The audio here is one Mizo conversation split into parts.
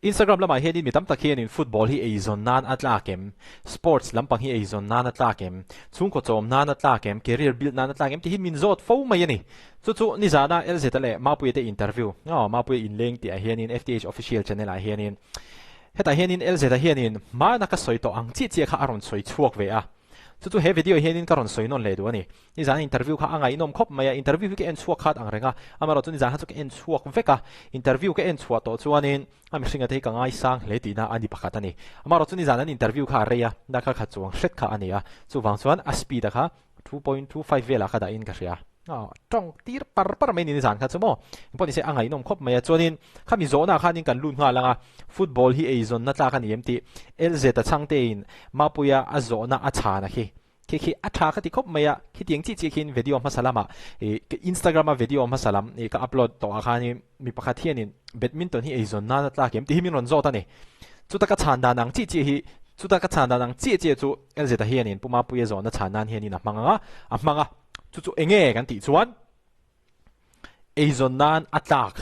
Instagram lamah hianin mi tam tak hianin football hi eizawn nan a tlak em? Sports lampang hi eizawn nan a tlak em? Chhungkaw chawm nan a tlak em? Career build nan a tlak em? Tih hi min zawt fo mai a ni. Chu chu nizana LZ-a leh Mapuia te interview, aw Mapuia inleng tih ah hianin FTH official channel ah hianin hetah hianin LZ-a hianin hmana ka sawi tawh ang chiah chiah kha a rawn sawi chhuak ve a. Chu chu he video hianin ka rawn sawi nawn leh duh a ni. Nizan interview kha a ngaihnawm khawp mai a, interview hi ka en chhuak khat ang reng a, amaherawh chu nizan kha chu ka en chhuak vek a, interview ka en chhuah tawh chuanin a mihringa te hi ka ngaisang hle tihna a ni pakhat a ni. Amaherawh chu nizan an interview kha a rei a, darkar khat chuang hret kha a ni a, chuvang chuan a speed a kha 2.25 velah kha dahin ka hria. Tawng tir par par mai ni nizan kha chu maw? Engpawh nise a ngaihnawm khawp mai a, chuanin khami zawhna khanin kan lut nghal ang a, football hi eizawnna tlak a ni em tih LZ a chhangtein Mapuia a zawhna a chhan a khi. Khi khi a tha ka ti khawp mai a, khitiang chiah chiah khian video hmasa lamah ih ka Instagram a video hmasa lam ih ka upload tawh ah khanin mi pakhat hianin badminton hi eizawn nan a tlak em tih hi min rawn zawt a ni. Chuta ka chhan dan ang chiah chiah hi chuta ka chhan dan ang chiah chiah chu LZ a hianin Pu Mapuia zawhna chhan nan hianin a hmang ang a, a hmang a, chu chu enge kan tih chuan Eizawn nan a tlak.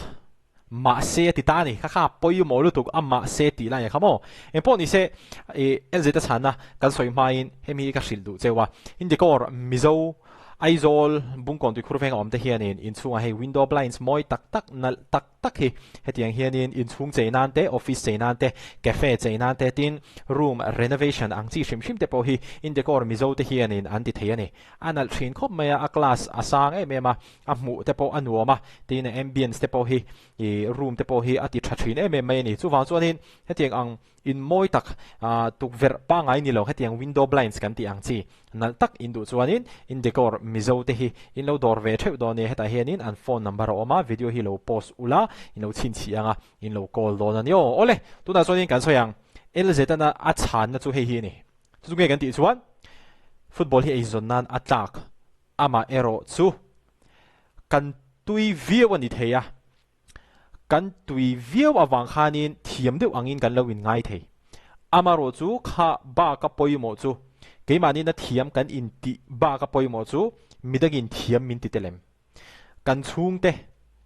Mahse a ti ta a ni. Kha kha pawimawh lutuk a mahse tih lai a kha maw? Engpawh ni se, i LZ a chhanna kan sawi hmain hemi hi ka hrilh duh cheu a. Indecor Mizo Aizawl Bungkawn Tuikhur venga awm te hianin inchhungah hei window blinds mawi tak tak nalh tak tak hi hetiang hianin inchhung chei nan te, office chei nan te, cafe chei nan te tin room renovation ang chi hrim hrim te pawh hi Indecor Mizo te hianin an ti thei a ni. A nalh thin khawp mai a, a class a sang em em a, a hmuh te pawh a nuam a, tin a ambience te pawh hi ih room te pawh hi a ti tha thin em em mai a ni. Chuvang chuanin hetiang ang in mawi tak ah tukverh pangngai ni lo hetiang window blinds kan tih ang chi nalh tak in duh chuanin in decor Mizo te hi in lo dawr ve theuh dawn nia, hetah hianin an phone number a awm a, video hi lo post ula in lo chhinchhiah ang a, in lo call dawn a ni aw. Awle, tunah chuanin kan sawi ang LZ ana a chhanna chu hei hi a ni. Chu nge kan tih chuan football hi eizawn nan a tlak amah erawh chu kan tui viau a ni thei a, kan tui viau avang khanin thiam deuh angin kan lo inngai thei. Amaherawh chu kha bak a pawimawh chu keimahni na thiam kan intih bak a pawimawh chu midangin thiam min ti tel em? Kan chhungte,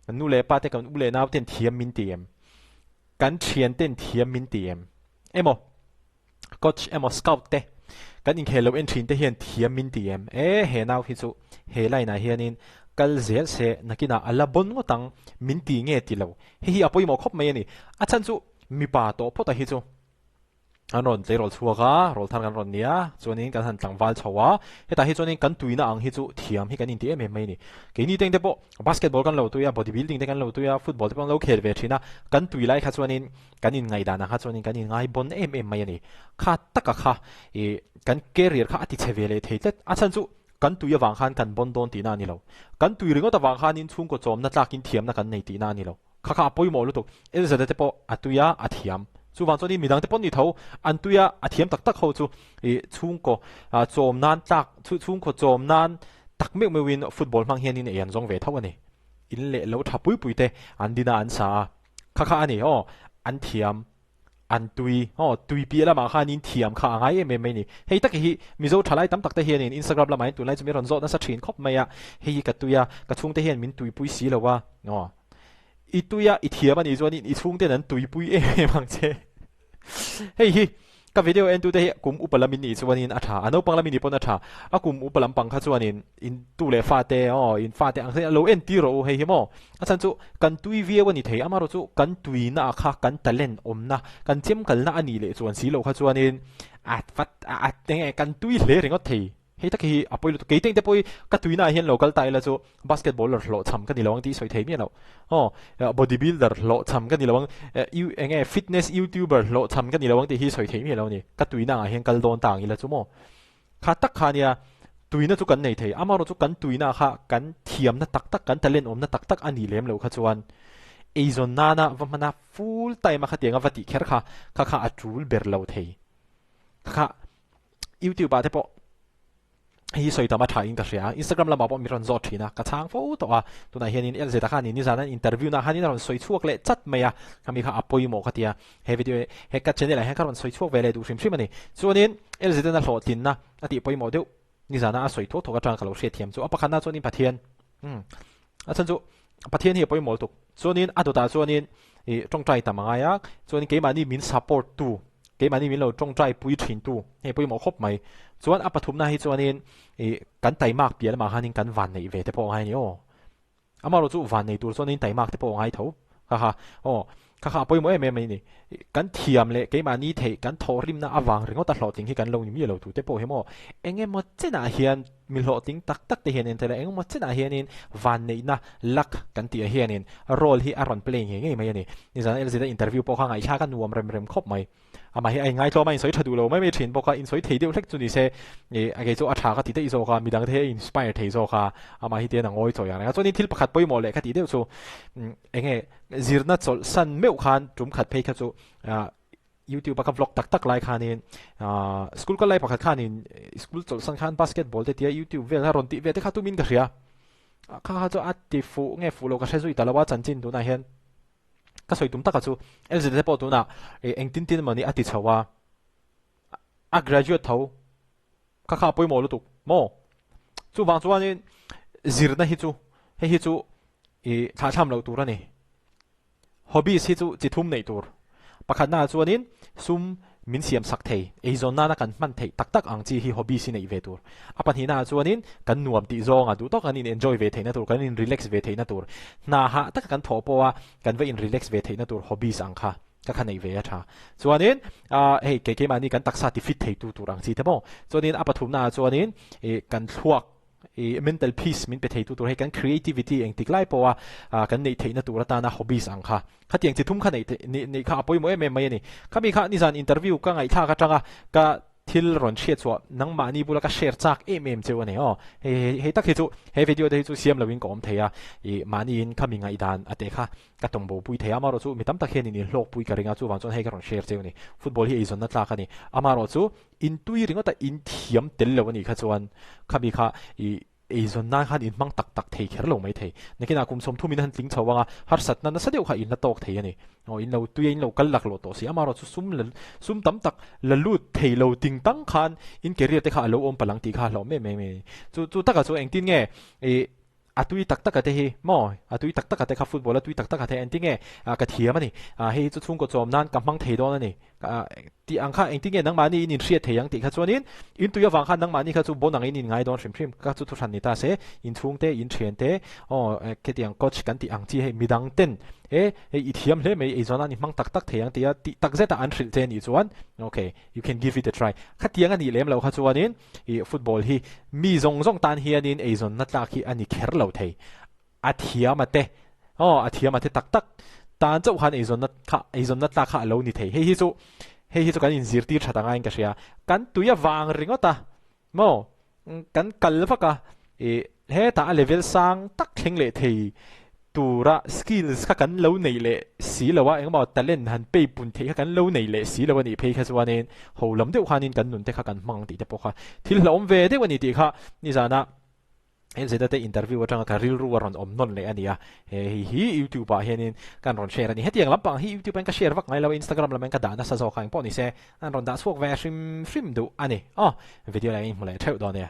kan nu leh pa te, kan u leh nau ten thiam min ti em? Kan thian ten thiam min ti em? Emaw? Coach emaw scout te kan inkhel lo en thin te hian thiam min ti em? E he nau hi chu he line ah hianin kal zel se nakinah a la bon ngawt ang min ti nge ti lo. Hei hi a pawimawh khawp mai a ni. A chhan chu mipa tawh phawt a hi chu an rawn tleirawl chhuak a, rawl thar kan rawn ni a, chuanin kan han tlangval chho a, hetah hi chuanin kan tuina ang hi chu thiam hi kan inti em em mai a ni. Keini teng te pawh basketball kan lo tui a, body building te kan lo tui a, football te pawh kan lo khel ve thin a, kan tui lai kha chuanin Kan inngaihdan ang kha chuanin kan inngai bawn em em mai a ni. Kha taka kha ih kan career kha a ti chhe ve leh thei tlat. A chhan chu kan tui avang khan kan bawn dawn tihna a ni lo. Kan tui ringawt avang khanin chhungkaw chawmna tlakin thiamna kan nei tihna a ni lo. Kha kha a pawimawh lutuk. Elzada te pawh a tui a, a thiam. Chuvang chuanin midang te pawh ni tho, an tui a, a thiam tak tak ho chu ih chhungkaw chawm nan tlak, chhungkaw chawm nan tak meuh meuhin football hmang hianin ei an zawng ve tho a ni. In leh lo tha pui pui te an din a an sa a. Kha kha a ni aw, an thiam, an tui aw, tui piah lamah khanin thiam kha a ngai em em mai ni. Hei tak hi Mizo thalai tam tak te hianin Instagram lamah hian tunlai chu min rawn zawh nasa thin khawp mai a, hei hi ka tui a, ka chhungte hian min tuipui si lo a, aw. I tui a, i thiam a nih chuanin i chhungten an tuipui em em ang che. Hei hi ka video en tute hi kum upa lam in nih chuanin a tha, a naupang lam in nih pawn a tha, a kum upa lampang kha chuanin in tu leh fate aw in fate ang hian lo en tir rawh u hei hi maw, a chhan chu kan tui viau a ni thei, amaherawh chu kan tuina ah kha kan talent awmna, kan chemkalna a nih leh chuan si loh kha chuanin a vat a enge kan tui hle ringawt thei. Hei tak hi a pawi lutuk. Kei tengte pawh hi ka tuina ah hian lo kal ta ila chu basketballer hlawh chham ka ni lo ang tih sawi thei miah lo. Aw, body builder hlawh chham ka ni lo ang, U eng nge fitness youtuber hlawh chham ka ni lo ang tih hi sawi thei miah lo a ni. Ka tuina ah hian kal dawn ta ang ila chu maw. Kha tak kha nia tuina chu kan nei thei. Amaherawh chu kan tuina kha kan thiamna tak tak, kan talent awmna tak tak a nih lem loh kha chuan eizawn nana va hmana full time a khatianga va tih kher kha kha kha a tul ber lo thei. Kha kha YouTube ah te pawh hei hi sawi tam a tha in ka hria a, Instagram lamah pawh mi rawn zawt thin a, ka chhang fo tawh a, tunah hianin LZ ah khanin nizan an interview na khanin a rawn sawi chhuak leh chat mai a, khami kha a pawimawh ka ti a, he video hi he ka channel ah hian ka rawn sawi chhuak ve leh duh hrim hrim a ni. Chuanin LZ an a hlawhtlinna a tih pawimawh deuh nizana a sawi thuak thuak atang ka lo hriatthiam chu a pakhatna chuanin Pathian umm a chhan chu Pathian hi a pawimawh lutuk chuanin a dawtah chuanin. I tawngtai tam a ngai a, chuanin keimahni min support tu, keimahni min lo tawngtai pui thin tu hei pawimawh khawp mai. Chuan a pathumna hi chuanin i kan taimak piah lamah khanin kan van neih ve te pawh a ngai a ni aw. Amaherawh chu van nei tur chuanin taimak te pawh a ngai tho. Kha kha aw kha kha a pawimawh em em mai a ni. Kan thiam leh keimahni theih kan thawhrimna avang ringawt a hlawhtling hi kan lo ni miah lo tute pawh hi maw engemaw chenah hian Mi hlawhtling tak tak te hian en thei la, engemaw chenah hianin vanneihna, luck, kan tih ah hianin role hi a rawn play ngei ngei mai a ni. Nizan LZ a interview pawh kha ngaihthlak a nuam rem rem khawp mai. Amah hi a inngaitlawm a, insawi tha duh lo mai mai thin bawk a, insawi thei deuh hlek chu ni se ih a kei chu a tha ka ti daih zawk a, midang te hi a inspire thei zawk a, amah hi tian a ngawi chawi ang reng a. Chuanin thil pakhat pawimawh leh ka tih deuh chu enge zirna chawlhsan meuh khan tum khat phei kha chu ah YouTube a ka vlog tak tak lai khanin ah school kal lai pakhat khanin school chawlhsan khan basketball te tia YouTube vel kha rawn tih ve te kha tumin ka hria kha kha chu a ti fuh nge fuh lo ka hre zui ta lo a chanchin tunah hian ka sawi tum taka chu LZ te pawh tunah engtin tin emaw ni a ti chho a a graduate tho kha kha a pawimawh lutuk maw chuvang chuanin zirna hi chu hei hi chu ih thlahthlam loh tur a ni. Hobbies hi chu chi thum neih tur. Pakhatnaah chuanin sum min siam sak thei, eizawn nana kan hman theih tak tak ang chi hi hobbies hi neih ve tur. A pahnihnaah chuanin kan nuam tih zawnga duh tawk kan in enjoy ve theihna tur, kan in relax ve theihna tur, hna hah taka kan thawh pawha kan va in relax ve theihna tur hobbies ang kha ka kha neih ve a tha. Chuanin hei kei keimahni kan taksa ti fit theitu tur ang chi te maw. Chuanin a pathumnaah chuanin ih kan thluak I mental peace min pe theitu tur hei kan creativity engtik lai pawha kan neih theihna tur atana hobbies ang kha khatiang chi thum kha neih theih neih kha a pawimawh em em mai a ni. Khami kha nizan interview ka ngaihthlak atanga ka thil rawn hriat chhuah nangmahni bula ka share chak em em cheu a ni aw. Hei hei hei tak hi chu he video te hi chu siam loin ka awm thei a, i mahniin khami ngaihdan a te kha ka tawng bo pui thei a, amaherawh chu mi tam tak hianin inhlawkpui ka ring a, chuvang chuan hei ka rawn share cheu a ni. Football hi eizawnna tlak a ni. Amaherawh chu Intui ringawt a inthiam tel lo a nih kha chuan khami kha i eizawn nan khan inhmang tak tak thei kher lo mai thei. Nakinah kum 30 in han tling chho ang a, harsatna nasa deuh kha in la tawk thei a ni. Aw in lo tui a in lo kal lak lawh tawh si. Amaherawh chu sum la sum tam tak la lut thei lo ting tang khan in career te kha a lo awm palh ang tih kha a hlauh em em a ni. Chu chu takah chuan engtin nge i A tui tak tak a te hi maw? A tui tak tak a te kha football a tui tak tak a te engtin nge ka thiam a ni. Hei hi chu chhungkaw chawm nan ka hmang thei dawn a ni. Tih ang kha engtin nge nangmahni in inhriat thei ang tih kha chuanin in tui avang khan nangmahni kha chu bon angin in ngai dawn hrim hrim. Ka chu thuhran ni ta se in chhungte, in thiante aw khetiang coach kan tih ang chi hei midang ten e hei i thiam hle mai eizawn nan i hmang tak tak thei ang tia tih tak zeta an hrilh che nih chuan okay you can give it a try. Khatiang a nih lem loh kha chuanin Ih football hi mi zawng zawng tan hianin eizawnna tlak hi a ni kher lo thei. A thiam a te, aw a thiam a te tak tak tan chauh khan eizawnna kha eizawnna tlak kha a lo ni thei. Hei hi chu hei hi chu kan inzirtir that angaiin ka hria. Kan tui a vang ringawt a maw kan kal vak a ih Hetah a level sang tak thleng leh thei tura skills kha kan lo neih leh si lo a, engemaw talent han pay pun theih kha kan lo nei leh si lo a nih phei kha chuanin ho lam deuh khanin kan nun te kha kan hmang tih te pawh kha thil hlauhawm ve deuh a ni tih kha nizana LZ te interview atanga ka rilru a rawn awm nawn leh a ni a, he hei hi YouTube ah hianin kan rawn share a ni. Hetiang lampang hi YouTube ah hian ka share vak ngai lo a, Instagram lamah hian ka dah nasa zawk a, engpawh ni se an rawn dah chhuak ve hrim hrim duh a ni. Aw video lah in hmu leh theuh dawn nia.